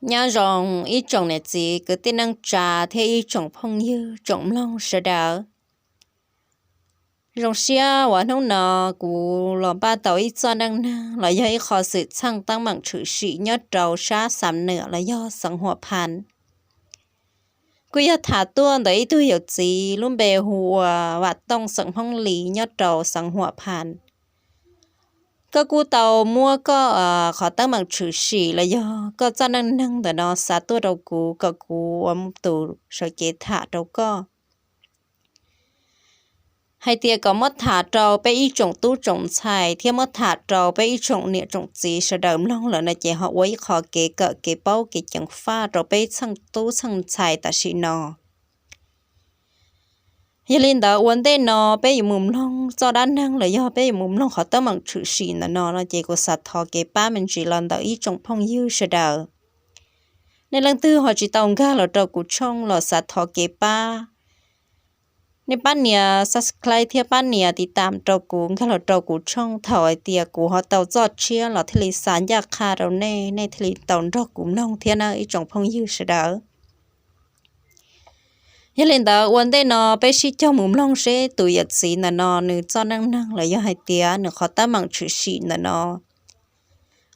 Nyob zoo ib tsoom niam txiv kwv tij neej tsa thiab ib tsoom phooj ywg tsoom mloog sawv daws. Zoo siab uas hnub no kuv los npaj tau ib txoj neej neeg los yog ib qho xwm txheej teeb meem tshwm sim nyob rau sab Xam Nwm los yog xeev Huam Phan. Kuj yog tham tuaj ntawm ib tug yawm txiv lub npe hu ua Vam Tooj xeem Hmoob Lis nyob rau xeev Huam Phan. Koj kuj tau muab koj qhov teeb meem tshwm sim los yog koj txoj neej neeg ntawm no xa tuaj rau kuv kom kuv ua tus sawv cev tham rau koj, hais tias kom muab tham rau peb ib tsoom tub tsoom ntxhais thiab muab tham rau peb ib tsoom niam tsoom txiv sawv daws mloog lawm no ces ho ua ib qho kev kawm kev paub kev ceev faj rau peb txheej tub txheej ntxhais tam sim no. Yog li ntawd ua ntej no peb yuav mus mloog txoj dab neeg los yog peb yuav mus mloog qhov teeb meem tshwm sim ntawm no no ces kuv xav thov kev pab me ntsis los ntawm ib tsoom phooj ywg sawv daws. Nej leej twg ho tsis tau nkag los rau kuv tshooj los xav thov kev pab, nej pab nias subscribe thiab pab nias tiv tam rau kuv, nkag los rau kuv tshooj thaum hais tias kuv ho tau txoj tshiab los thiaj li xa ncaj qha rau nej, nej thiaj li tau nrog kuv mloog thiab na ib tsoom phooj ywg sawv daws. Yog li ntawd ua ntej no peb sib cog mus mloog seb tus yawm txiv ntawm no nws txoj neej neeg los yog hais tias nws qhov teeb meem tshwm sim ntawm no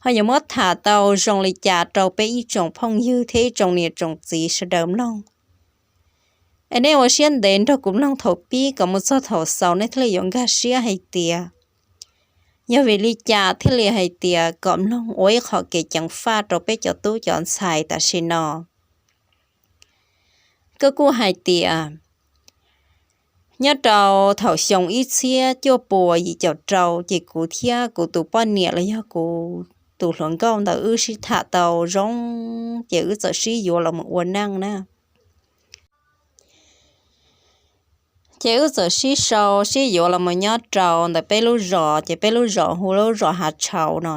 ho yuav muab tham tau zoo li cas rau peb ib tsoom phooj ywg thiab ib tsoom niam tsoom txiv sawv daws mloog. Es nej ua siab ntev nrog kuv mloog thaum pib kom mus txog thaum xaus nej thiaj li yuav nkag siab hais tias yog vim li cas thiaj li hais tias kom mloog ua ib qho kev ceev faj rau peb cov tub cov ntxhais tam sim no. Koj kuj hais tias nyob rau thaum xyoo ib txhiab cuaj puas yim caum rau ces kuv thiab kuv tus poj niam los yog kuv tus hluas nkauj ntawd wb sib tham tau zoo, ces wb txawm sib yuav los mus ua neej na. Ces wb txawm sib sau sib yuav los mus nyob rau ntawm peb lub zos, ces peb lub zos hu lub zos Hav Tshauv no.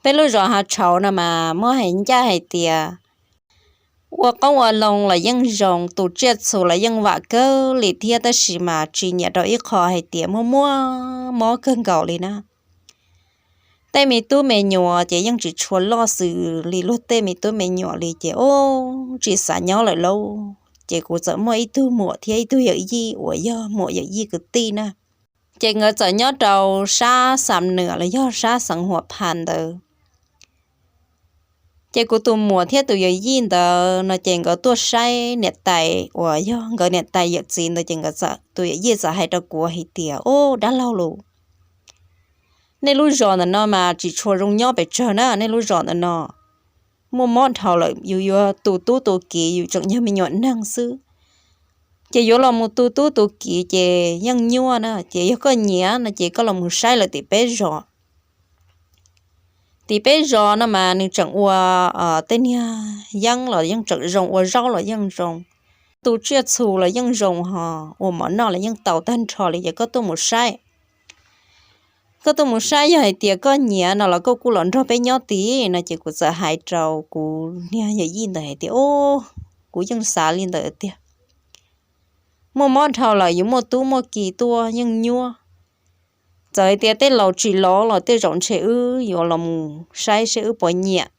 Peb lub zos Hav Tshauv no mas muab hais ncaj hais tias ua qoob ua loo los yeej zoo, tu tsiaj txhu los yeej vam kawg li thiab, tab sis mas tsis nyiam rau ib qho hais tias muaj muaj mob kawg nkaus li na. Tej me tub me nyuam ces yeej tsis tshua loj xws li luag tej me tub me nyuam li ces ub tsis xav nyob lawm lauj. Ces kuv txawm muaj ib tug muam thiab ib tug yawm yij uas yog muam yawm yij kwv tij na. Ces nkawd txawm nyob rau sab Xam Nwm los yog sab xeev Huam Phas ntawd. Ces kuv tus muam thiab tus yawm yij ntawd no ces nkawd tuaj saib niam tais uas yog nkawd niam tais yawm txiv ntawd ces nkawd txawm, tus yawm yij txawm hais rau kuv hais tias, Ub, dab laug lauj, nej lub zos ntawm no mas tsis tshua zoo nyob pes tsawg na, nej lub zos ntawm no muaj mob dhau lawm, yus yuav tu tub tu kiv yus tseem yog me nyuam neeg xwb. Ces yuav los mus tu tub tu kiv ces yeej nyuaj na, ces yog koj nyiam no ces koj los mus saib lawm tim peb zos. Tim peb zos no mas nws tseem ua tej niag yeeb los yeej tseem zoo, ua zaub los yeej zoo, tu tsiaj txhu los yeej zoo, ho ua mov noj los yeej tau tag nrho li, ces koj tuaj mus saib. Koj tuaj mus saib, yog hais tias koj nyiam no los koj kuj los nrog peb nyob tid no. Ces kuv txawm hais rau kuv niag yawm yij ntawd hais tias, Ub, kuv yeej xav li ntawd tiag, muaj mob dhau lawm yus muaj tub muaj ki tuaj yeej nyuaj. Txawm hais tias tej laus tsis laus los tej zaum ntshe wb yuav los mus saib seb wb puas nyiam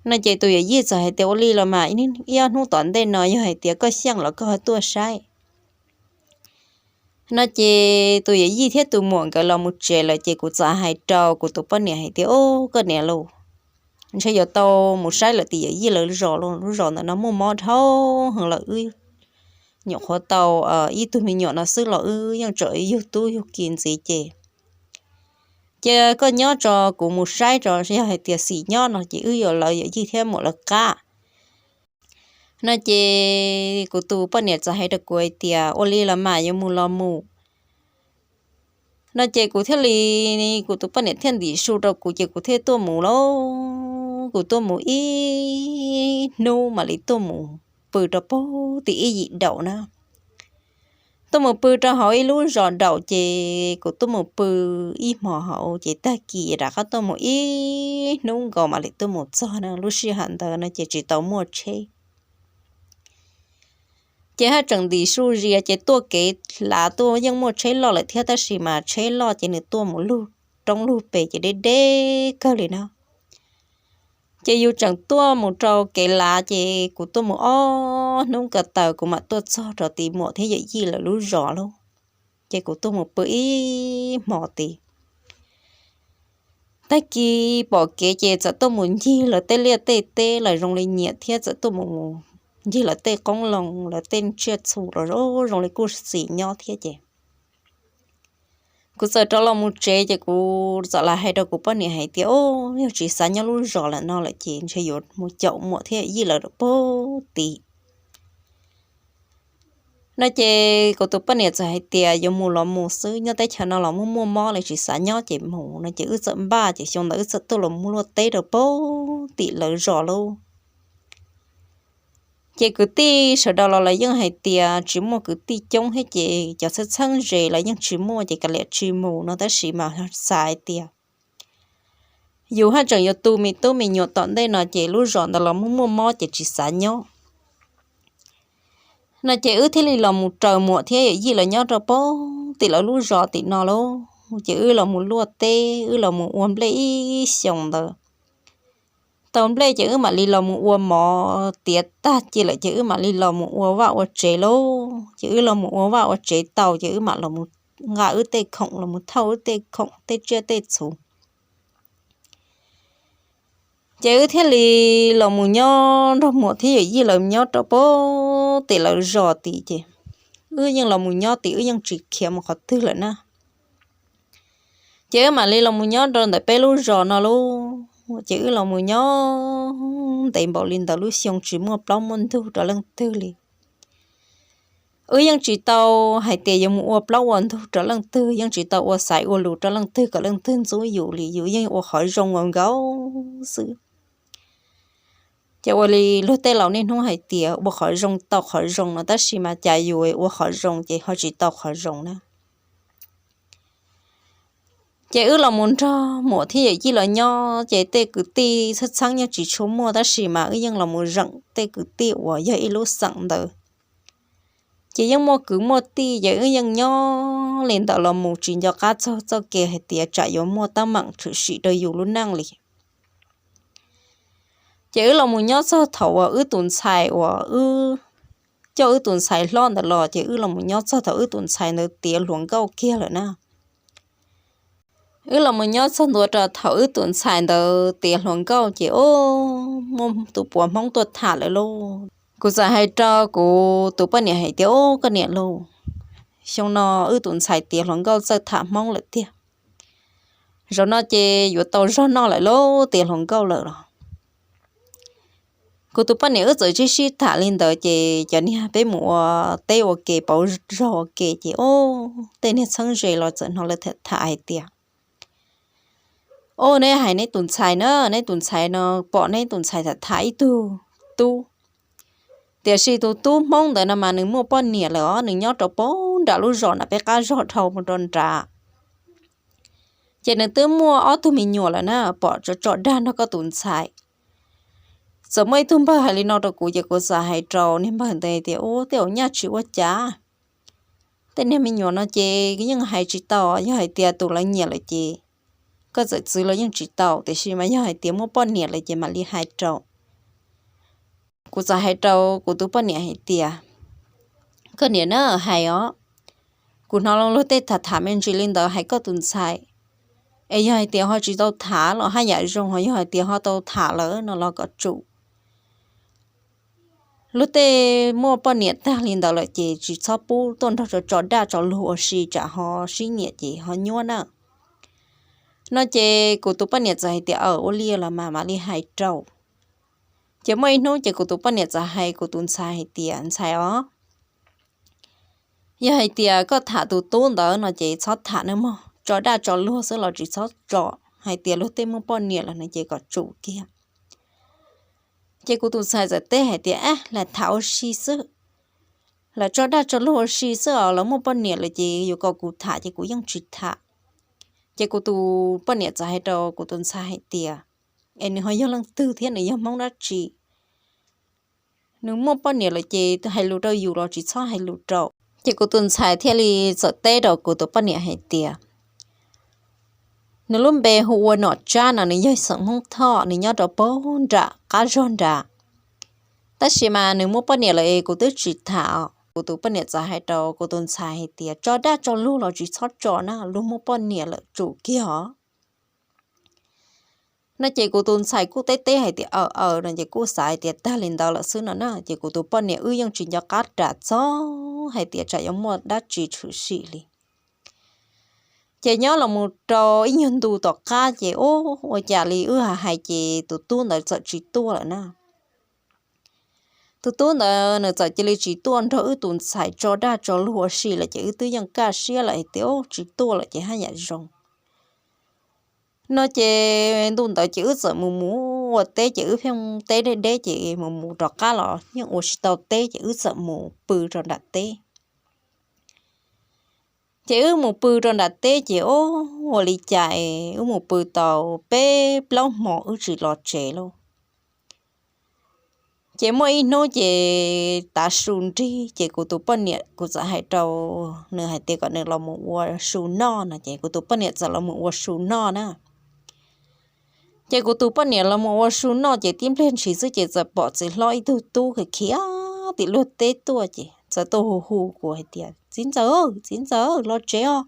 no. Ces tus yawm yij txawm hais tias, Ua li los mas ib ob hnub tom ntej no yog hais tias koj xyeej los koj ho tuaj saib no. Ces tus yawm yij thiab tus muam nkawd los mus tsev lawm, ces kuv txawm hais rau kuv tus poj niam hais tias, Ub, koj niam lauj, ntshe yuav tau mus saib lawm tim yawm yij lawv zos lauj, lub zos ntawm no muaj mob dhau heev lawm, wb nyuam qhuav tau ib tug me nyuam no xwb los wb yeej tseem yug tub yug ki ntxiv. Ces cia koj nyob tso, kuv mus saib tso, yog hais tias xis nyob no ces wb yuav lawv yawm yij thiab muam lawv qab no. Ces kuv tus poj niam txawm hais rau kuv hais tias, Ua li los mas yuav mus los mus no. Ces kuv thiaj li, kuv tus poj niam thiaj ntim su rau kuv, ces kuv thiaj tuaj mus lauj. Kuv tuaj mus ib hnub mam li tuaj mus pw rau pem tim ib yim daum na. Tuaj mus pw rau hauv ib lub zos daum, ces kuv tuaj mus pw ib hmos hauv, ces tag kis rov qab tuaj mus ib hnub nkaus mam li tuaj mus txog na. Lub sij hawm ntawd no ces tsis tau muaj tsheb, ces haj tseem ntim su zias, ces tuaj kev hlav tuaj yeej muaj tsheb loj lawm thiab, tab sis mas tsheb loj ces nws tuaj mus lug roob lug pes ces deb deb kawg li na. Ces yus tseem tuaj mus rau kev lav, ces kuv tuaj mus ob hnub ko taw kuv mam tuaj txog rau tim muam thiab yawm yij lawv lub zos lauj. Ces kuv tuaj mus pw ib hmo tid. Tag kis pom kev ces txawm tuaj mus ncig lawv tej liaj tej teb, lawv zoo li nyiam thiab, txawm tuaj mus ncig lawv tej qoob loo, lawv tej tsiaj txhu los zoo li kuj xis nyob thiab ces kuv txawm rov los mus tsev ces kuv txawm los hais rau kuv poj niam hais tias, Au, yog tsis xav nyob lub zos lawm no lawm ces ntshe yuav mus caum muam thiab yij lawv rau pem tid. No ces kuv tus poj niam txawm hais tias, Yuav mus los mus xwb, nyob teb chaws no los muaj muaj mob li, tsis xav nyob ces mus. No ces wb txawm npaj ces xyoo ntawd wb txawm tuaj los mus luaj teb rau pem tim lawv zos lauj. Ces kwv tij sawv daws los lawv yeej hais tias tsis muaj kwv tij coob thiab ces cov txheeb txheeb ze los yeej tsis muaj ces kav liam tsis mus no, tab sis mas xav hais tias yus haj tseem yuav tu me tub me nyuam tom ntej no ces lub zos ntawd los muaj muaj mob ces tsis xav nyob. No ces wb thiaj li los mus raws muam thiab yawm yij lawv nyob rau pem tim lawv lub zos tim no lauj. Ces wb los mus luaj teb, wb los mus ua nplej ib xyoos ntawd. Tau nplej ces wb mam li los mus ua mov, tiav tag ci lawm ces wb mam li los mus ua vaj ua tsev lauj. Ces wb los mus ua vaj ua tsev tau ces wb mam los mus nqa wb tej khoom, los mus thauj wb tej khoom tej tsiaj tej txhu. Ces wb thiaj li los mus nyob nrog muam thiab yawm yij lawv nyob rau pem tim lawv zos tid ces wb yeej los mus nyob tid, wb yeej tsis khiav mus qhov twg lawm na. Ces wb mam li los mus nyob rau ntawm peb lub zos no lauj. Ces wb los mus nyob ntev npaum li ntawd lub xyoo tsis muaj plaub muaj ntug rau leej twg li. Wb yeej tsis tau hais tias yuav mus ua plaub ua ntug rau leej twg, yeej tsis tau ua xaiv ua lus rau leej twg kom leej twg ntxub yus li, yus yeej ua qhov zoo ua nkaus xwb. Ces ua li luag tej laus niaj hnub hais tias ua qhov zoo tau qhov zoo no, tab sis mas cas yus ua qhov zoo ces ho tsis tau qhov zoo na. Ces wb los mus nrog muam thiab yawm yij los nyob ces tej kwv tij txheeb txheeb yeej tsis tshua muaj, tab sis mas wb yeej los mus zeem tej kwv tij uas yog ib lub xeem ntawd. Ces yeej muaj kwv muaj tij, ces wb yeej nyob li ntawd los mus tsis nco qab txog txoj kev hais tias tsam yuav muaj teeb meem tshwm sim rau yus lub neej li. Ces wb los mus nyob txog thaum uas wb tus ntxhais uas wb coj wb tus ntxhais hlob ntawd los, ces wb los mus nyob txog thaum wb tus ntxhais ntawd tiav hluas nkauj kiag lawm na. Wb los mus nyob txog ntua rau thaum wb tus ntxhais ntawd tiav hluas nkauj ces, o, muaj tus puav Hmoob tuaj tham lawm lauj. Kuv txawm hais rau kuv tus poj niam hais tias, o, koj niam lauj, xyoo no wb tus ntxhais tiav hluas nkauj txawj tham Hmoob lawm tiag. Zaum no ces yuav tau zog noj lawm lauj, tiav hluas nkauj lawm los. Kuv tus poj niam wb txawm sib sib tham li ntawd ces cov niag peb mus ua teb ua ke pauv zog ua ke ces, o, tej niag txheeb ze los txawm hnov lawv tham hais tias, o, neb hais neb tus ntxhais na, neb tus ntxhais no, pom neb tus ntxhais tham tham ib tug tub. Tiam sis tus tub Hmoob ntawd no mas nws muaj poj niam lawm os, nws nyob rau pem nram lub zos nram peb qab zog dhau mus rau nrad. Ces nws twb muaj ob tug me nyuam lawm na, pom tso tso dag nrog koj tus ntxhais. Txawm muaj ib tug npawg hais li no rau kuv ces kuv txawm hais rau niag npawg ntawd tias, u, tej zaum nyaj tsis ua cas. Tej niag me nyuam no ces yeej hais tsis tau, yog hais tias tus lawv nyiam lawm ces koj txawm txwv los yeej tsis tau, tiam sis mas yog hais tias muaj poj niam lawm ces mam li hais rau. Kuv txawm hais rau kuv tus poj niam hais tias, koj niam na, hais os, kuv hnov luag tej tham tham me ntsis li ntawd hais koj tus ntxhais, es yog hais tias ho tsis tau tham los haj yam zoo, ho yog hais tias ho tau tham lawm no los kom tsum. Luag tej muaj poj niam tag li ntawd lawm ces tsis txhob pub tuaj nrog tso tso daj tso luag ua si, tsam ho sib nyiam ces ho nyuaj na. No ces kuv tus poj niam txawm hais tias, aw, ua li los mas mam li hais rau. Ces muaj ib hnub ces kuv tus poj niam txawm hais kuv tus ntxhais hais tias, ntxhais os, yog hais tias koj tham tus tub ntawd no ces txhob tham nawb mog, tso daj tso luag xwb los tsis txhob tso, hais tias luag tej muaj poj niam lawm no ces kom tsum kiag. Ces kuv tus ntxhais txawm teb hais tias, ab, lam tham ua si xwb, lam tso daj tso luag ua si xwb os, lawv muaj poj niam lawm ces yuav kom kuv tham ces kuv yeej tsis tham. Ces kuv tus poj niam txawm hais rau kuv tus ntxhais hais tias, es nws ho yog leej twg thiab nws yog Hmoob dab tsi? Nws muaj poj niam lawm ces hais lus rau yus los tsis txhob hais lus rau. Ces kuv tus ntxhais thiaj li txawm teb rau kuv tus poj niam hais tias, Nws lub npe hu ua Nom Tsab no, nws yog xeem Hmoob Thoj, nws nyob rau pem nram qab zog nrad. Tab sis mas nws muaj poj niam lawm es kuv twb tsis tham os. Kuv tus poj niam txawm hais rau kuv tus ntxhais hais tias, Tso daj tso luag los tsis txhob tso na, luag muaj poj niam lawm tsum kiag os. No ces kuv tus ntxhais kuj teb teb hais tias, Aws, aws, no ces kuj xav hais tias tag li ntawd lawm xwb no na. Ces kuv tus poj niam wb yeej tsis nco qab ras txog hais tias tsam yuav muaj dab tsi tshwm sim li. Ces nyob los mus rau ib nyuag ntu tom qab ces ub, ua cas li wb hais hais ces tus tub ntawd txawm tsis tuaj lawm na. Tus tub ntawd nws txawm cia li tsis tuaj nrog wb tus ntxhais tso daj tso luag ua si lawm ces wb twb yeej kaj siab lawm hais tias, Ub, tsis tuaj lawm ces haj yam zoo. No ces ntu ntawd ces wb txawm mus mus ua teb ces wb pheej teb deb deb ces mus mus rov qab los yeej ua tsis tau teb ces wb txawm mus pw rau nram teb. Ces wb mus pw rau nram teb ces ub, ua li cas es wb mus pw tau peb plaub hmo wb tsis los tsev lauj. Ces muaj ib hnub ces tav su nrig ces kuv tus poj niam kuv txawm hais rau nws hais tias kom nws los mus ua su noj no ces kuv tus poj niam txawm los mus ua su noj na. Ces kuv tus poj niam los mus ua su noj ces tib pliag ntshis xwb ces txawm pom txiv hlob ib tug tub khiav khiav tim luag teb tuaj ces txawm tuaj hu hu kuv hais tias, Txiv ntxawm, txiv ntxawm, los tsev os.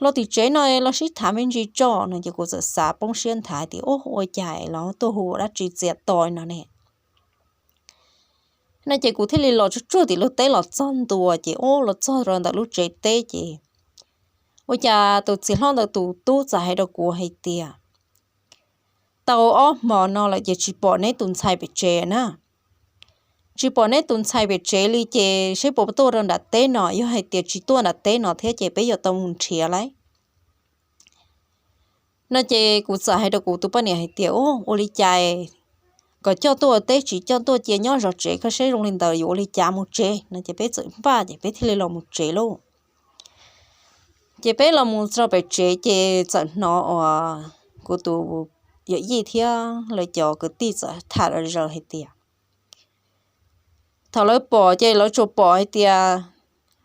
Los tim tsev no los sib tham me ntsis tso no ces kuv txawm xav poob siab nthav tias, Ub, ua cas los tuaj hu dab tsi txias to no ne? No ces kuv thiaj li los tsuag tsuag tim luag teb los txog ntua ces ub, los txog rau ntawm lub tsev teb ces ua cas tus txiv hlob ntawd tus tub txawm hais rau kuv hais tias, Tau ob hmo no lawm ces tsis pom neb tus ntxhais pem tsev na. Tsis pom neb tus ntxhais pem tsev li ces seb puas tuaj rau nram teb no, yog hais tias tsis tuaj nram teb no thiab ces peb yuav tau mus nrhiav lauj. No ces kuv txawm hais rau kuv tus poj niam hais tias, Ub, ua li cas kom coj tuaj ua teb tsis coj tuaj cia nyob zov tsev, koj saib zoo li ntawd yuav ua li cas mus tsev? No ces peb txawm npaj ces peb thiaj li los mus tsev lauj. Ces peb los mus rau pem tsev ces txawm hnov uas kuv tus yawm yij thiab lawv cov kwv tij txawm tham los zaws hais tias, thaum lawv pom ces lawv tsuas pom hais tias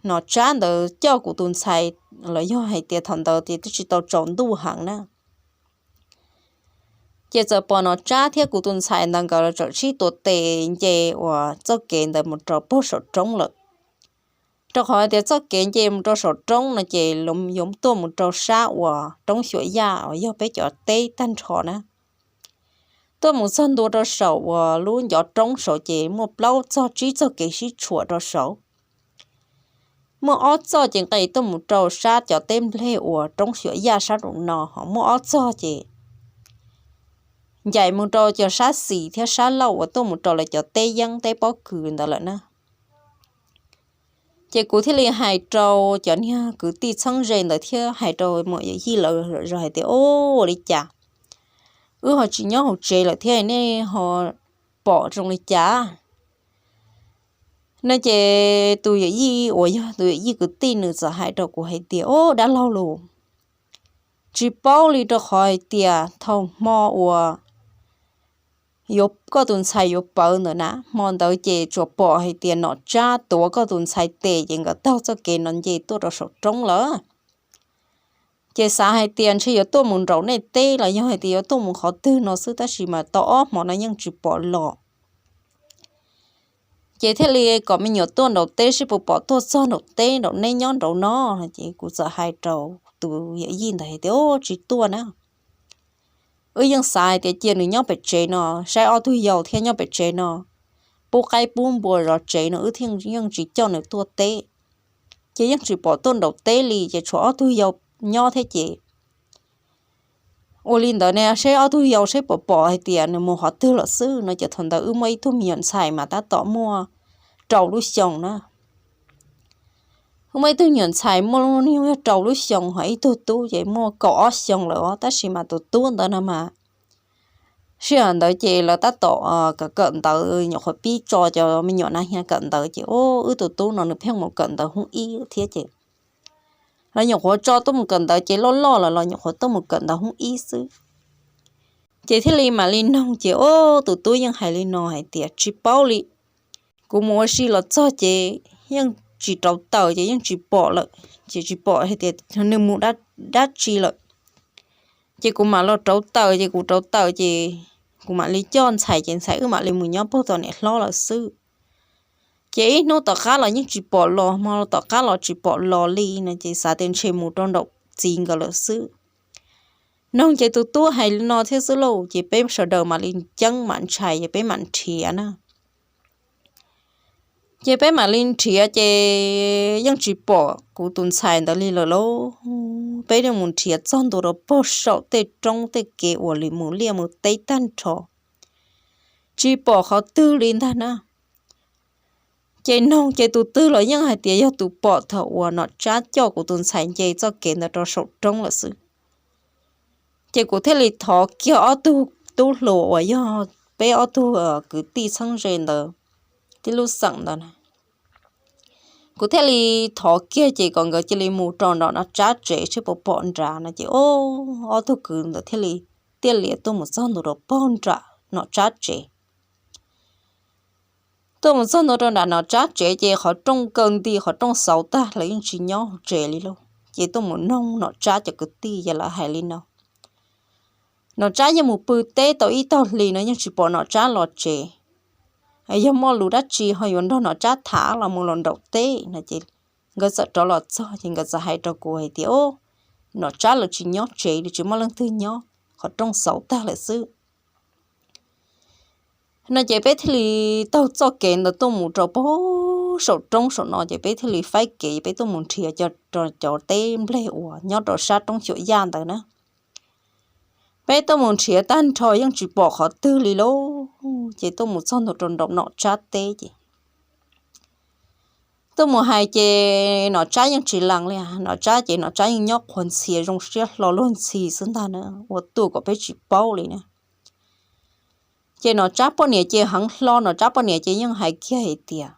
Nom Tsab ntawd coj kuv tus ntxhais, los yog hais tias thaum ntawd ces twb tsis tau tsaus ntuj heev na. Ces txawm pom Nom Tsab thiab kuv tus ntxhais ntawd nkawd los txawm sib tuav tes nce uas txoj kev ntawd mus rau pem saum roob lawm. Rau qhov hais tias txoj kev nce mus rau saum roob no ces yuav tuaj mus rau sab uas roob Xyuam Yaj uas yog peb cov teb tag nrho na. Tuaj mus txog ntua rau saum uas lub ncov roob saud ces muaj plaub txog tsib txoj kev sib tshuam rau saud. Muaj ob txoj ces nqes tuaj mus rau sab cov teb nplej uas roob Xyuam Yaj sab nraum no, ho muaj ob txoj ces ncaim mus rau cov sab xis thiab sab laug uas tuaj mus rau lawv cov teb yeeb teb pob kws ntawd lawm na. Ces kuv thiaj li hais rau cov niag kwv tij txheeb ze ntawd thiab hais rau muam yawm yij lawv zos hais tias, Ub, ua li cas wb ho tsis nyob hauv tsev lawm thiab nej ho pom zoo li cas? No ces tus yawm yij uas yog tus yawm yij kwv tij nws txawm hais rau kuv hais tias, Ub, dab laug lauj, tsis paub li, rau qhov hais tias thaum hmo uas yuav koj tus ntxhais yuav pawv ntawd na, hmo ntawd ces tsuas pom hais tias Nom Tsab tuav koj tus ntxhais tes ces nkawd taug txoj kev no nce tuaj rau saum roob lawm. Ces xav hais tias ntshe yuav tuaj mus nraum nej teb los yog hais tias yuav tuaj mus qhov twg no xwb, tab sis mas tau ob hmo no yeej tsis pom los. Ces thiaj li kom me nyuam tuaj nraum teb seb puas pom tuaj txog nraum teb nraum neb nyob nraum no. Ces kuv txawm hais rau tus yawm yij ntawd hais tias, Ub, tsis tuaj na. Wb yeej xav hais tias cia nws nyob pem tsev no, saib ob tug yau thiab nyob pem tsev no, pub qaib pub npua zov tsev no, wb thiaj yeej tsis coj nws tuaj teb. Ces yeej tsis pom tuaj nraum teb li, ces tshuav ob tug yau nyob thiab ces ua li ntawd ne, seb ob tug yau seb puas pom hais tias nws mus qhov twg lawm xwb no. Ces thaum ntawd wb muaj ib tug me nyuam ntxhais mas tab tom muaj rau lub xyoo na. Wb muaj ib tug nyuam ntxhais muaj lub, yog rau lub xyoo, ho ib tug tub ces muaj kaum ob xyoo lawm os, tab sis mas tus tub ntawd no mas sij hawm ntawd ces lawv tab tom kawm kawm ntawv, nyuam qhuav pib tso cov me nyuam na hia kawm ntawv ces, ub, wb tus tub no nws pheej mus kawm ntawv hoob ib thiab ces lawv nyuam qhuav tso tuaj mus kawm ntawv ces loj loj lawm los nyuam qhuav tuaj mus kawm ntawv hoob ib xwb. Ces thiaj li mam li noog ces, ub, tus tub yeej hais li no hais tias, Tsis paub li, kuv mus ua si los txog ces yeej tsis rauv taws ces yeej tsis pom lawm, ces tsis pom hais tias nws mus dab tsi lawm. Ces kuv mam los rauv taws, ces kuv rauv taws ces kuv mam li coj ntxhais, ces ntxhais wb mam li mus nyob puag tom niam hlob lawm xwb. Ces ib hnub tom qab los yeej tsis pom los, hmo tom qab los tsis pom los li no ces xav tias ntshe mus rau nraum txiv nkawd lawm xwb. Noog ces tus tub hais li no thiab xwb lauj, ces peb sawv daws mam li ceeb mam ntshai, ces peb mam nrhiav na. Ces peb mam li nrhiav ces yeej tsis pom kuv tus ntxhais ntawd li lawm lauj. Peb yeej mus nrhiav txog ntua rau puag saum tej roob tej kev uas li mus liaj mus teb tag nrho, tsis pom qhov twg li ntag na. Ces noog ces tus twg los yeej hais tias yog tus pom thaum uas Nom Tsab coj kuv tus ntxhais nce txoj kev ntawd rau saum roob lawm xwb. Ces kuv thiaj li thov kiag ob tug tub hluas uas yog peb ob tug kwv tij txheeb ze ntawd, tib lub xeem ntawd na. Kuv thiaj li thov kiag ces kom nkawd cia li mus rau nram Nom Tsab tsev seb puas pom nrad no ces, o, ob tug kwv ntawd thiaj li tiaj lias tuaj mus txog ntua rau puag nram Nom Tsab tsev. Tuaj mus txog ntua rau nram Nom Tsab tsev ces qhov rooj kaw nti, qhov rooj xauv tag, lawv yeej tsis nyob hauv tsev li lauj. Ces tuaj mus noog Nom Tsab cov kwv tij ces lawv hais li no: Nom Tsab yeej mus pw teb tau ib tog hli no yeej tsis pom Nom Tsab los tsev. Yog muaj lus dab tsi ho yuav nrog Nom Tsab tham los mus los nraum teb no ces nkawd txawm rov los txog ces nkawd txawm hais rau kuv hais tias, o, Nom Tsab lawv tsis nyob tsev li, tsis muaj leej twg nyob, qhov rooj xauv tag lawm xwb. No ces peb thiaj li taug txoj kev ntawd tuaj mus rau puag saum roob saum no ces peb thiaj li faib kev, peb tuaj mus nrhiav cov teb nplej uas nyob rau sab roob Xyuam Yaj ntawd na. Peb tuaj mus nrhiav tag nrho yeej tsis pom qhov twg li lauj. Ces tuaj mus txog ntua rau nraum Nom Tsab teb ces tuaj mus hais ces Nom Tsab yeej tsis lees li. Nom Tsab ces Nom Tsab yeej nyob qhuav ntxhias zoo siab hlo luag ntxhi xwb ntag na, ua tuaj kom peb tsis paub li na. Ces Nom Tsab poj niam ces heev hlo, Nom Tsab poj niam ces yeej hais kiag hais tias,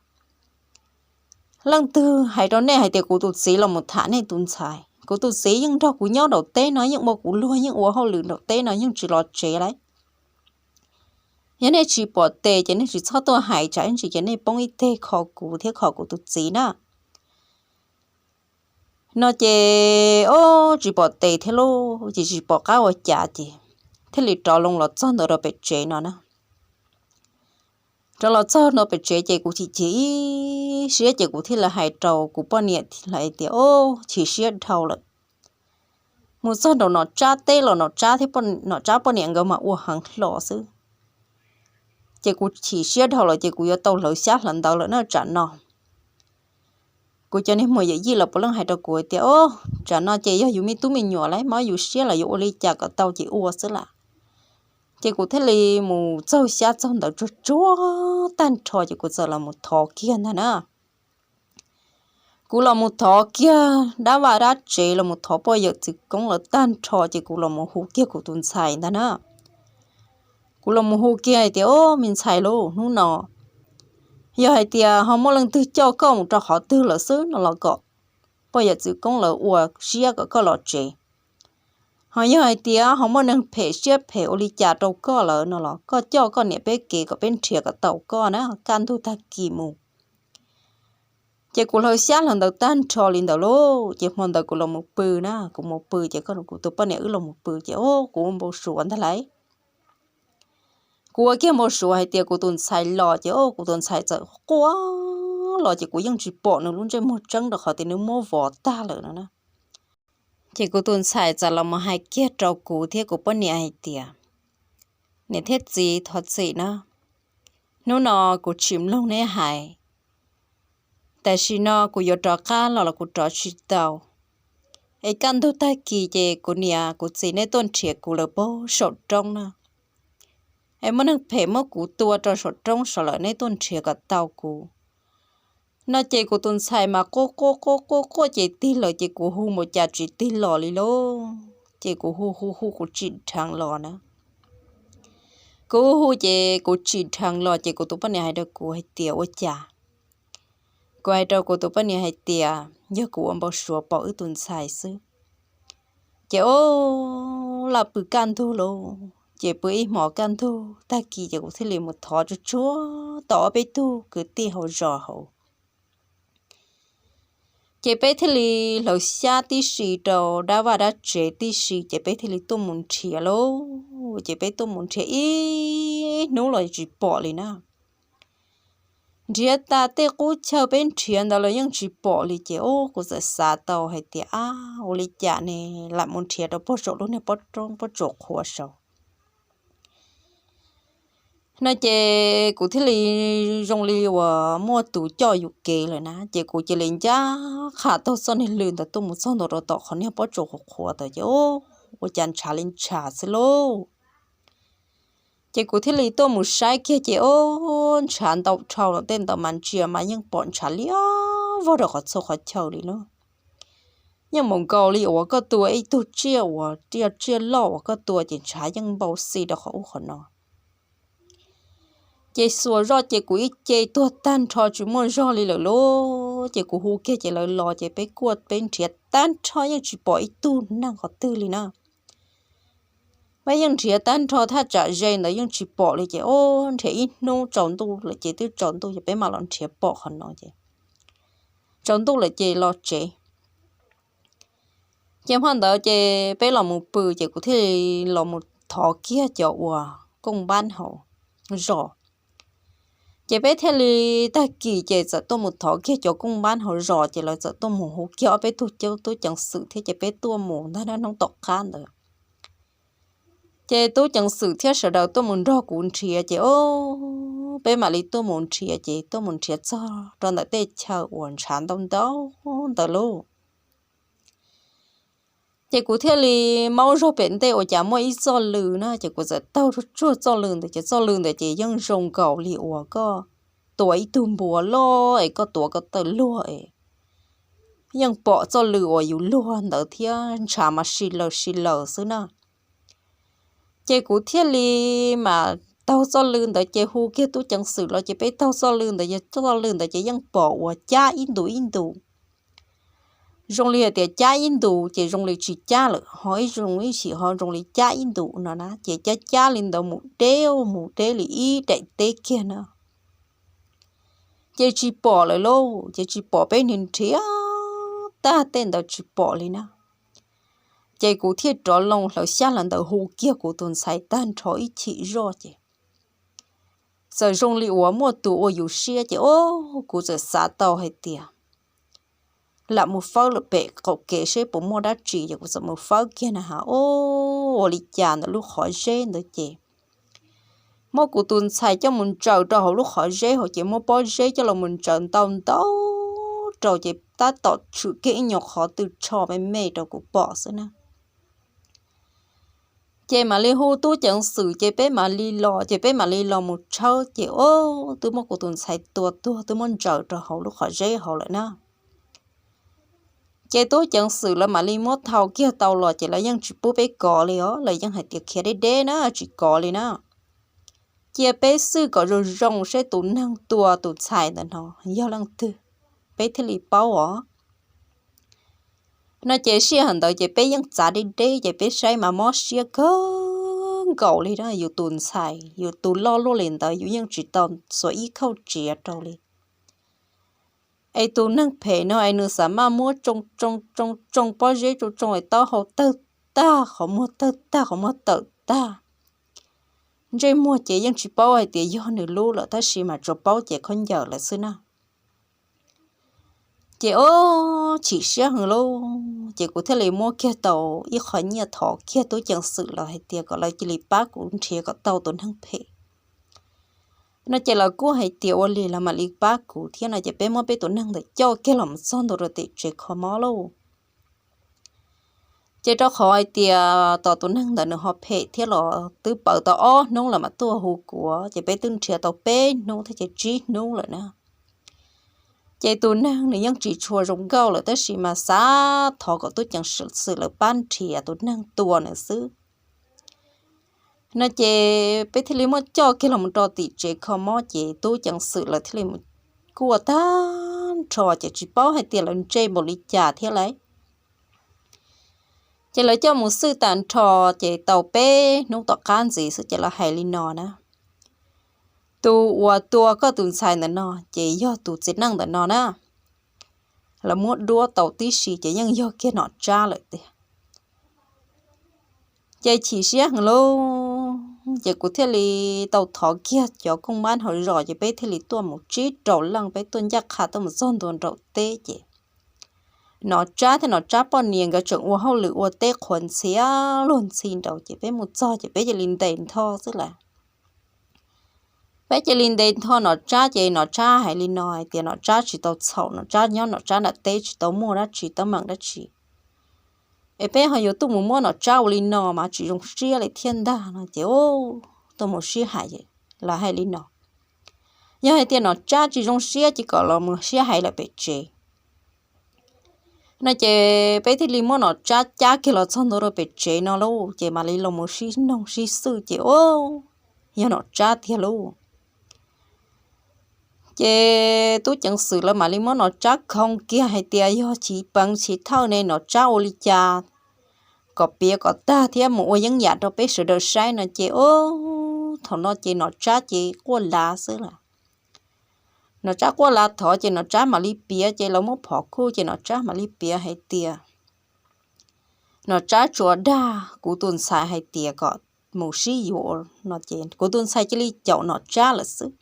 leej twg hais rau nej hais tias kuv tus txiv los mus tham nej tus ntxhais? Kuv tus txiv yeej nrog kuv nyob nraum teb no, yeej ua kuv luag, yeej ua hauj lwm nraum teb no, yeej tsis los tsev lauj. Yog nej tsis pom tes ces nej tsis txhob tuaj hais, tsam ib ntsis ces nej poob ib teg kho kuv thiab kho kuv tus txiv na. No ces, o, tsis pom tes thiab lauj, ces tsis pom qab ua cas ces thiaj li rov loo los txog ntawd rau pem tsev no na. Rov los txog ntua pem tsev ces kuv chim chim ib siab ces kuv thiaj li hais rau kuv poj niam hais tias, o, chim siab dhau lawm. Mus txog nraum Nom Tsab teb los Nom Tsab thiab, Nom Tsab poj niam nkawd mas ua heev hlo xwb. Ces kuv chim siab dhau lawm ces kuv yuav tau hlawv xyab hlawv ntawv lawm na tsam no. Kuv cov niag muam yawm yij los puav leej hais rau kuv hais tias, o, tsam no ces yog yus me tub me nyuam lawm, mob yus siab los yuav ua li cas kom tau ces ua xwb lam. Ces kuv thiaj li mus txaug xyab txaug ntawv tsuag tsuag tag nrho ces kuv txawm los mus thov kiag ntag na. Kuv los mus thov kiag dab vaj dab tsev, los mus thov poj yawm txwv koob lawv tag nrho ces kuv los mus hu kiag kuv tus ntxhais ntag na. Kuv los mus hu kiag hais tias, o, me ntxhais lauj, hnub no yog hais tias ho muaj leej twg coj koj mus rau qhov twg lawm xwb no los kom poj yawm txwv koob lawv ua siab kom koj los tsev. Ho yog hais tias ho muaj neeg phem siab phem ua li cas rau koj lawm no los koj coj koj niam peb kev kom peb nrhiav kom tau koj na, kaj ntug tag kis mus. Ces kuv hlawv xyab hlawv ntawv tag nrho li ntawd lauj, ces hmo ntawd kuv los mus pw na, kuv mus pw ces kuv tus poj niam wb los mus pw ces, o, kuv ua npau suav ntag lauj. Kuv ua kiag npau suav hais tias kuv tus ntxhais los ces, o, kuv tus ntxhais txawm quaj los ces kuv yeej tsis pom nws lub ntsej muag tseeb rau qhov tias nws muab vov tag lawm no na. Ces kuv tus ntxhais txawm los mus hais kiag rau kuv thiab kuv poj niam hais tias, niam thiab txiv thov txim na, hnub no kuv tsis mloog neb hais, tam sim no kuv yuav rov qab los los kuv rov tsis tau. Es kaj ntug tag kis ces kuv niam kuv txiv neb tuaj nrhiav kuv lawv puag saum roob na. Es muaj neeg phem muab kuv tua rau saum roob saud lawm, neb tuaj nrhiav kom tau kuv. No ces kuv tus ntxhais mas quaj quaj quaj quaj quaj ces tig lawm ces kuv hu npaum cas tsis tig los li lauj. Ces kuv hu hu hu kuv tsim dheev los na. Kuv hu hu ces kuv tsim dheev los ces kuv tus poj niam hais rau kuv hais tias, ua cas? Kuv hais rau kuv tus poj niam hais tias yog kuv ua npau suav pom wb tus ntxhais xwb. Ces o, laj pw kaj ntug lauj, ces pw ib hmos kaj ntug tag kis ces kuv thiaj li mus thov tsuag tsuag tau ob peb tug kwv tij hauv zos hauv. Ces peb thiaj li hlawv xyab tib si rau dab vaj dab tsev tib si ces peb thiaj li tuaj mus nrhiav lauj. Ces peb tuaj mus nrhiav ib hnub los tsis pom li na. Nrhiav tas tej qub chaw peb nrhiav ntawd los yeej tsis pom li ces ub kuv txawm xav tau hais tias ab ua li cas ne, lam mus nrhiav rau puag saum lub niag pob roob pob tsuas qhuav saud no ces kuv thiaj li zoo li uas muaj tus coj yus kev lawm na ces kuv cia li ncaj qha taug txoj niag lw ntawd tuaj mus txog ntua rau tom qhov niag pob tsuas qhuav qhuav ntawd ces ub ua cas ntshav li ntshav xwb lauj. Ces kuv thiaj li tuaj mus saib kiag ces ub ntshav ntau dhau los tej ntawd mas ntsia mas yeej pom ntshav liab vog rau qhov txhua qhov chaw li na. Yeej mus nkaus li uas koj tua ib tug tsiaj uas yog tsiaj loj uas koj tua ces ntshav yeej npau xi rau qhov ub qhov no. Ces xuas zoj ces kuv ib ce tuag tag nrho tsis muaj zog li lawm lauj ces kuv hu kiag ces lawv los ces peb kuaj peb nrhiav tag nrho yeej tsis pom ib tug neeg qhov twg li na. Peb yeej nrhiav tag nrho thaj tsam ze ntawd yeej tsis pom li ces ub nrhiav ib hnub tsaus ntuj lawm ces twb tsaus ntuj ces peb mam los nrhiav pom qhov no ces tsaus ntuj lawm ces los tsev. Ces hmo ntawd ces peb los mus pw ces kuv thiaj li los mus thov kiag cov uas kooj npab hauv zos. Ces peb thiaj li tag kis ces txawm tuaj mus thov kiag cov kooj npab hauv zos ces lawv txawm tuaj mus hu kiag ob peb tug tub ceev xwm thiab ces peb tuaj mus ntag hnub tom qab ntawd. Ces tub ceev xwm thiab sawv daws tuaj mus nrog kuv nrhiav ces o peb mam li tuaj mus nrhiav ces tuaj mus nrhiav txog rau ntawm tej chaw uas ntshav ntau ntau ntawd lauj. Ces kuv thiaj li maub zog pem ntej ua cas muaj ib txoj lw na ces kuv txawm taug tsuag tsuag txoj lw ntawd ces txoj lw ntawd ces yeej zoo nkaus li uas koj tua ib tug npua loj es koj tuav koj tawm luag es yeej pom txoj lw uas yus luag ntawd thiab ntshav mas si laws si laws xwb na. Ces kuv thiaj li mas taug txoj lw ntawd ces hu kiag tub ceev xwm los ces peb taug txoj lw ntawd ces txoj lw ntawd ces yeej pom uas cab ib ntus ib ntus. Zoo li hais tias cab ib ntus ces zoo li tsis cab lawm ho ib zoo ib sim ho zoo li cab ib ntus no na ces cab cab li ntawd mus deb mus deb li ib daim teb kiag na. Ces tsis pom lawm lauj ces tsis pom peb nrhiav nrhiav tag tej ntawd tsis pom li na. Ces kuv thiaj rov loo hlawv xyab hlawv ntawv hu kiag kuv tus ntxhais tag nrho ib chim zoj ces txawm zoo li uas muaj tus ua yus siab ces o kuv txawm xav tau hais tias lam mus fawb lawm pem qaum kev seb puas muaj dab tsi ces kuv txawm mus fawb kiag na has o ua li cas ntawm lub qhov zeb ntawd ces muab kuv tus ntxhais coj mus ntsaws rau hauv lub qhov zeb hauv ces muab pob zeb coj los mus ntsaws ntau ntau rau ces tab tom tshwm kiag ib nyuag qhov tw tsho me me rau kuv pom xwb na. Ces mam li hu tub ceev xwm ces peb mam li los ces peb mam li los mus tshawb ces o twb muab kuv tus ntxhais tua tuag twb muab ntsaws rau hauv lub qhov zeb hauv lawm na. Ces tub ceev xwm lawv mam li muab thau kiag tau los ces lawv yeej tsis pub peb kov li os lawv yeej hais tias khiav deb deb na tsis kov li na. Cia peb xwb kom zoo zoo seb tus neeg tua tus ntxhais ntawm no yog leej twg peb thiaj li paub os. No ces sij hawm ntawd ces peb yeej txav deb deb ces peb saib mas mob siab kawg nkaus li na yus tus ntxhais yus tus loj luaj li ntawd yus yeej tsis tau xuas ib khauj tsiav rau li. Es tus neeg phem no es nws xav maj muab tsoo tsoo tsoo tsoo pob zeb tsoo tsoo es taub hau tawg tag qhov muag tawg tag qhov muag tawm tag. Ntsej muag ces yeej tsis paub hais tias yog nws lub lawm tab sis mas tsuas paub ces khaub ncaws lawm xwb na. Ces o chim siab heev lauj ces kuv thiaj li muab kiag tau ib qho nyiaj thov kiag tub ceev xwm lawv hais tias kom lawv cia li pab kuv nrhiav kom tau tus neeg phem no ces lawv kuj hais tias ua li lawv mam li pab kuv thiab no ces peb muab peb tus neeg ntawd coj kiag los mus txog ntua rau tim tsev kho mob lauj. Ces rau qhov hais tias tom tus neeg ntawd nws ho phem thiab los twb pawv tau ob hnub lawm mas tuaj hu kuv ces peb twb nrhiav tau peb hnub thiab ces tsib hnub lawm na. Ces tus neeg nws yeej tsis tshua zoo nkauj lawm tab sis mas xav thov kom tub ceev xwm lawv pab nrhiav tus neeg tua nws xwb no ces peb thiaj li muab coj kiag los rau tim tsev kho mob ces tub ceev xwm lawv thiaj li mus kuaj tag nrho ces tsis paub hais tias lawv ntse npaum li cas thiab lauj. Ces lawv coj mus xwj tag nrho ces tau peb hnub tom qab ntxiv xwb ces lawv hais li no na, tus uas tua koj tus ntxhais ntawm no ces yog tus txiv neej ntawm no na. lawv muab duab tau tib si ces yeej yog kiag Nom Tsab lawm tiag. Ces chim siab heev lauj, ces kuv thiaj li tau thov kiag cov kooj mab hauv zos ces peb thiaj li tuaj mus tsib rau leej, peb tuaj ncaj qha tuaj mus txog ntua nraum teb ces Nom Tsab thiab Nom Tsab poj niam nkawd tseem ua hauj lwm ua teb qhuav ntxhias luag ntxhi nraud ces peb mus txog ces peb cia li ntes ntho xwb lawm. Peb cia li ntes ntho Nom Tsab ces Nom Tsab hais li no hais tias Nom Tsab tsis tau txhaum, Nom Tsab nyob Nom Tsab nram teb tsis tau muaj dab tsi teeb meem dab tsi, es peb ho yuav tuaj mus muab Nom Tsab ua li no mas tsis zoo siab li thiab ntag no ces tuaj mus sib hais, lawv hais li no, yog hais tias Nom Tsab tsis zoo siab ces kom los mus sib hais lawm pem tsev no ces peb thiaj li muab Nom Tsab cab kiag los txog ntua rau pem tsev no lauj, ces mam li los mus sib noog sib xwj ces o, yog Nom Tsab tiag lauj. Ces tub ceev xwm lawv mam li muab Nom Tsab khoo kiag hais tias yog chiv peev chiv thawj ne Nom Tsab ua li cas kom piav kom tag thiab mus ua yeeb yam rau peb sawv daws saib no ces o, thaum no ces Nom Tsab ces quaj lav xwb lawm. Nom Tsab quaj lav thov ces Nom Tsab mam li piav ces lawv muab phov kuj ces Nom Tsab mam li piav hais tias Nom Tsab tsuas dag kuv tus ntxhais hais tias kom mus sib yuav no ces kuv tus ntxhais cia li caum Nom Tsab lawm xwb.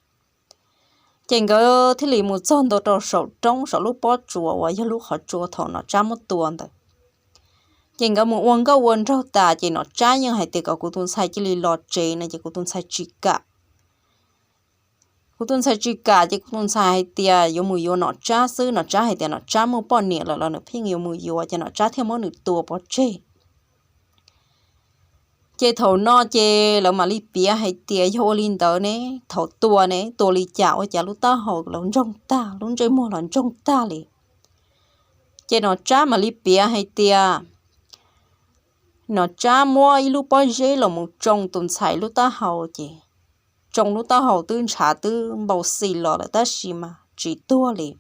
Ces nkawd thiaj li mus txog ntua rau saum roob saum lub pob tsuas uas yog lub qhov tsua thaum Nom Tsab muab tua ntawd. Ces nkawd mus ua nkauj ua nraug tas ces Nom Tsab yeej hais tias kom kuv tus ntxhais cia li los tsev no ces kuv tus ntxhais tsis kam. Kuv tus ntxhais tsis kam ces kuv tus ntxhais hais tias yuav mus yuav Nom Tsab xwb, Nom Tsab hais tias Nom Tsab muaj poj niam lawm los nws pheej yuav mus yuav ces Nom Tsab thiaj muab nws tua pov tseg. Ces thaum no ces lawv mam li piav hais tias yog ua li ntawd ne, thaum tua ne tua li cas ua cas lub taub hau los ntsoog tag, lub ntsej muag los ntsoog tag li. Ces Nom Tsab mam li piav hais tias Nom Tsab muab ib lub pob zeb los mus tsoo tus ntxhais lub taub hau ces tsoo lub taub hau twb ntshav twb npau xis los lawm tab sis mas tsis tuag li.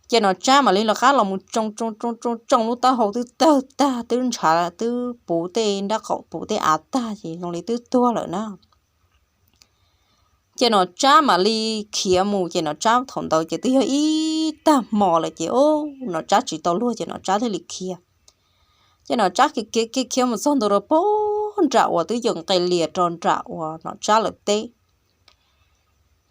Ces Nom Tsab mam li lawv qab los mus tsoo tsoo tsoo tsoo tsoo lub taub hau twb tawg tag twb ntshav twb puv tej nrab qaum puv tej av tag ces zoo li twb tuag lawm na. Ces Nom Tsab mam li khiav mus ces Nom Tsab thaum ntawd ces twb yog ib tag hmo lawm ces o, Nom Tsab tsis tau luag ces Nom Tsab thiaj li khiav. Ces Nom Tsab khiav khiav khiav khiav mus txog ntua rau pem nram uas twb yog nqes lias rau nram uas Nom Tsab lawv teb.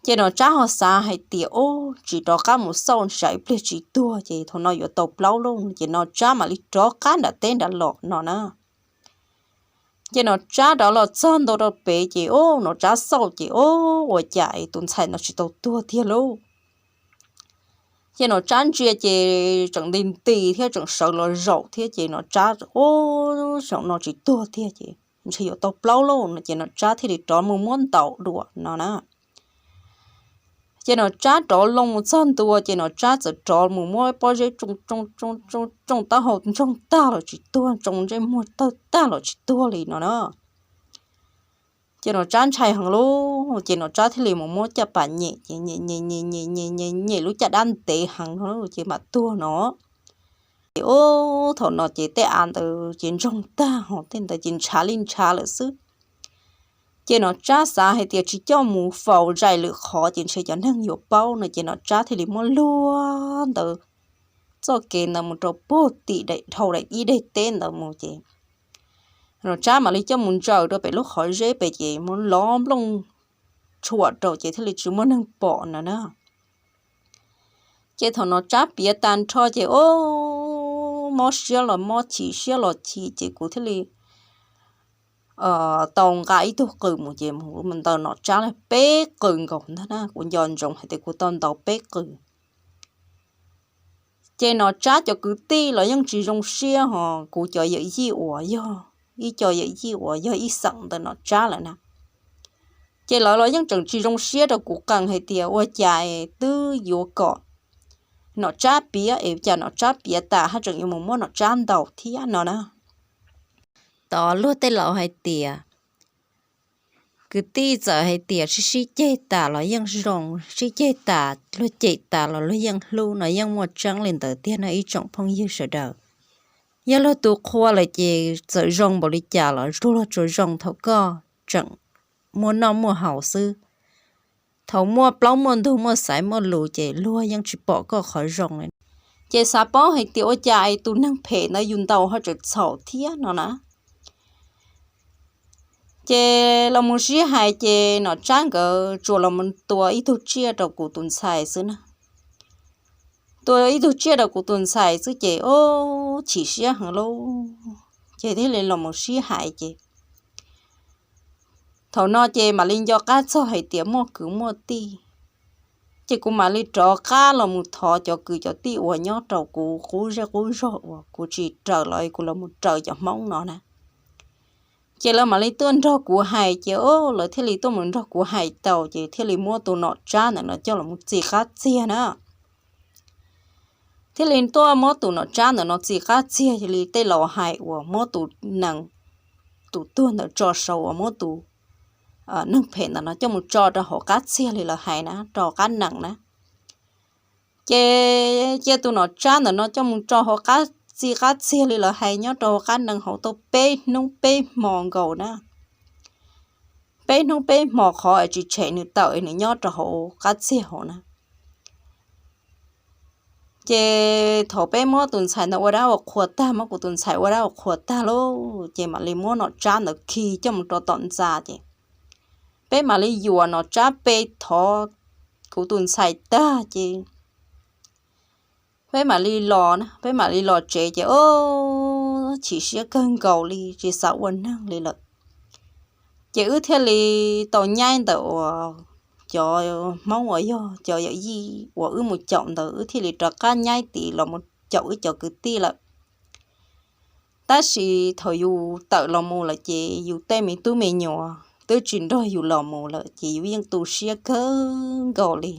Ces Nom Tsab ho xav hais tias o, tsis rov qab mus xauj ntshai ib pliag tsis tuag ces thaum no yuav tau plaub lub ces Nom Tsab mam li rov qab nram teb nram los no na. Ces Nom Tsab rov los txog ntua rau pem ces o, Nom Tsab xauj ces o, ua cas tus ntxhais no tsis tau tuag tiag lauj. Ces Nom Tsab ntsia ces tseem nti nti thiab tseem sawv los zaum thiab ces Nom Tsab o, zaum no tsis tuag tiag ces ntshe yuav tau plaub lub no ces Nom Tsab thiaj li rov mus muab ntaus dua no na. Ces Nom Tsab rov loo mus txog ntua ces Nom Tsab txawm rov mus muab pob zeb tsoo tsoo tsoo tsoo tsoo taub hau ntsoog tag los tsis tuag, tsoo ntsej muag tawg tag los tsis tuag li no na. Ces Nom Tsab ntshai heev lauj ces Nom Tsab thiaj li mus muab caj pas nyem ces nyem nyem nyem nyem nyem nyem nyem lub caj dab ntev heev no ces mam tuag no. Ces o, thaum no ces tej av ntawd ces ntsoog tag ho tej ntawd ces ntshav li ntshav lawm xwb. Ces Nom Tsab xav hais tias tsis coj mus faus zais lwm qhov ces ntshe cov neeg yuav paub no ces Nom Tsab thiaj li muab luag ntawd txoj kev ntawd mus rau puag tim daim dhau daim ib daim teb ntawd mus ces Nom Tsab mam li coj mus ntsaws rau pem lub qhov zeb pem ces muab lov nplooj tshuam rau ces thiaj li tsis muaj neeg pom no na. Ces thaum Nom Tsab piav tag nrho ces o, mob siab los mob chim siab los chim ces kuv thiaj li tau nqa ib tug qws mus ces mus ntaus Nom Tsab peb qws nkaus ntag na, kuv nco ntsoov hais tias kuv tau ntaus peb qws. Ces Nom Tsab cov kwv tij los yeej tsis zoo siab ho kuv cov yawm yij uas yog ib co yawm yij uas yog ib xeem ntawm Nom Tsab lawm na. Ces lawv los yeej tseem tsis zoo siab rau kuv qees hais tias ua cas twb yuav kom Nom Tsab piav es cas Nom Tsab piav tas haj tseem yuav mus muab Nom Tsab ntaus thiab no na. Tod luag tej laus hais tias kwv tij txawm hais tias sib sib ceg tas los yeej zoo, sib ceg tas luag cem tas los luag yeej hlub no yeej muaj tseeb li ntawd tiag no ib tsoom phooj ywg sawv daws. Yog luag tu qhua lawm ces txawm zoo npaum li cas los luag tsuas zoo thaum koj tseem muaj noj muaj haus xwb. thaum muaj plaub muaj ntug muaj xaiv muaj lus ces luag yeej tsis pom koj qhov zoo li. Ces xav paub hais tias ua cas es tus neeg phem ntawd yus ntaus ho tseem txhaum thiab no na. Ces los mus sib hais ces Nom Tsab nkawd tsuas los mus tua ib tug tsiaj rau kuv tus ntxhais xwb na. Tua ib tug tsiaj rau kuv tus ntxhais xwb ces o, chim siab heev lauj. Ces thiaj li los mus sib hais ces thaum no ces mam li nco qab txog hais tias muaj kwv muaj tij. Ces kuv mam li rov qab los mus thov cov kwv cov tij uas nyob rau kuv qub zej qub zog uas kuv tsis raws los kuv los mus raws cov Hmoob no na. Ces lawv mam li tuaj nrog kuv hais ces o, lawv thiaj li tuaj mus nrog kuv hais tau ces thiaj li muab tus Nom Tsab ntawm no coj los mus txi qab txiag na. Thiaj li tuaj muab tus Nom Tsab ntawm no txi qab txiag li tej laus hais uas muab tus nees, tus tuag ntawd tso saud uas muab tus neeg phem ntawm no coj mus tso rau hauv qab txiag li lawv hais na, rau hauv qab nees na. Ces cia tus Nom Tsab ntawm no coj mus rau hauv qab, txi qab txiag li lawv hais nyob rau hauv qab nees hauv tau peb hnub peb hmo nkaus na. Peb hnub peb hmo qhov es tsis tshem nws tawm nws nyob rau hauv qab txiag hauv na. Ces thaum peb muab tus ntxhais ntawd ua dab ua qhua tag, muab kuv tus ntxhais ua dab ua qhua tag lauj, ces mam li muab Nom Tsab ntawd khi coj mus rau tom ntxa ces peb mam li yuam Nom Tsab pe thov kuv tus ntxhais tag ces peb mam li los, peb mam li los tsev ces o, chim siab kawg nkaus li tsis xav ua neeg li lawm. Ces wb thiaj li tau nyaib ntawm uas cov Hmoob uas yog cov yawm yij uas wb mus caum ntawd wb thiaj li rov qab nyaib tid los mus caum wb cov kwv tij lawm. Tab sis thaum yus tawm los mus lawm ces yus tej me tub me nyuam twb tsis nrog yus los mus lawm ces yus yeej tu siab kawg nkaus li.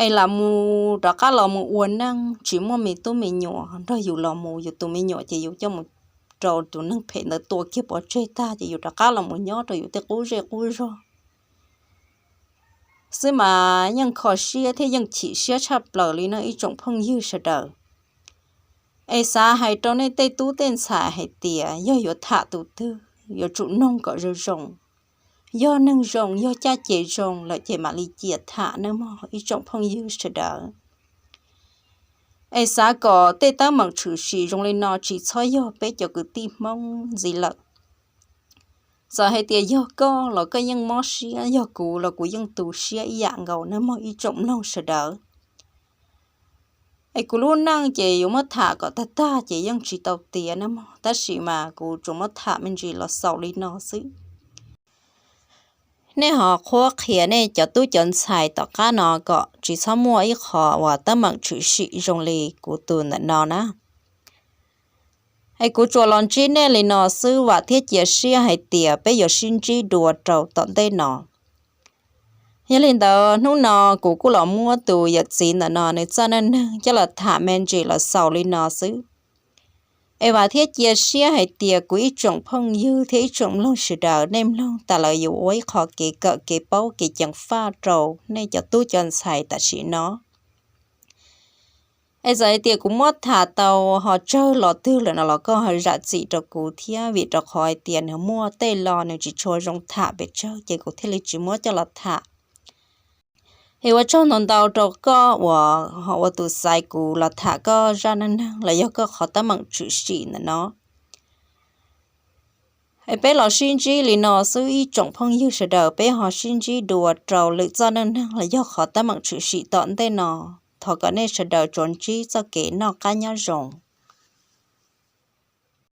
Es lam mus rov qab los mus ua neej tsis muaj me tub me nyuam nrog yus los mus, yus tus me nyuam ces yus coj mus rau tus neeg phem ntawd tua kiag pov tseg tag ces yus rov qab los mus nyob rau yus tej qub zej qub zog xwb mas yeej kho siab thiab yeej chim siab tshaj plaws li no ib tsoom phooj ywg sawv daws. Es xav hais rau nej tej tub tej ntxhais hais tias yog yuav tham tus twg yuav tsum noog kom zoo zoo. Yog neeg zoo yog caj ces zoo lawm ces mam li cia tham nawb mog ib tsoom phooj ywg sawv daws. Es xav kom tej teeb meem tshwm sim zoo li no tsis txhob yog peb cov kwv tij Hmoob ntxiv lawm. Txawm hais tias yog koj los koj yeej mob siab, yog kuv los kuv yeej tu siab ib yam nkaus nawb mog ib tsoom mloog sawv daws. Es kuv lub neej ces yuav muab tham kom tag tag ces yeej tsis tau tiav nawb mog, tab sis mas kuv tsuas muab tham me ntsis los xaus li no xwb. Nej ho qhuab qhia nej cov tub cov ntxhais tom qab no kom tsis txhob muaj ib qho uas teeb meem tshwm sim zoo li kuv tus ntawm no na. Es kuv tsuas los ntsib nej li no xwb, vam thiab cia siab hais tias peb yuav sib ntsib dua rau tom ntej no. Yog li ntawd hnub no kuv kuj los muab tus yawm txiv ntawm no nws txoj neej neeg coj los tham me ntsis los xaus li no xwb. Es vam thiab cia siab hais tias kuv ib tsoom phooj ywg thiab ib tsoom mloog sawv daws nej mloog tas lawm yuav ua ib qho kev kawm kev paub kev ceev faj rau nej cov tub cov ntxhais tam sim no. Es txawm hais tias kuv muab tham tau ho tsawg los twg lawm no los koj ho zam txim rau kuv thiab, vim rau qhov hais tias nws muaj tej lo nws tsis tshua zoo tham pes tsawg ces kuv thiaj li tsis muab coj los tham. Es ua tsaug ntau ntau rau koj uas ho ua tus xaiv kuv los tham koj zaj neej neeg los yog koj qhov teeb meem tshwm sim ntawm no. Es peb los sib ntsib li no xwb ib tsoom phooj ywg sawv daws, peb ho sib ntsib dua rau lwm txoj neej neeg los yog qhov teeb meem tshwm sim tom ntej no. Thov kom nej sawv daws tsuas ntsib txoj kev noj qab nyob zoo.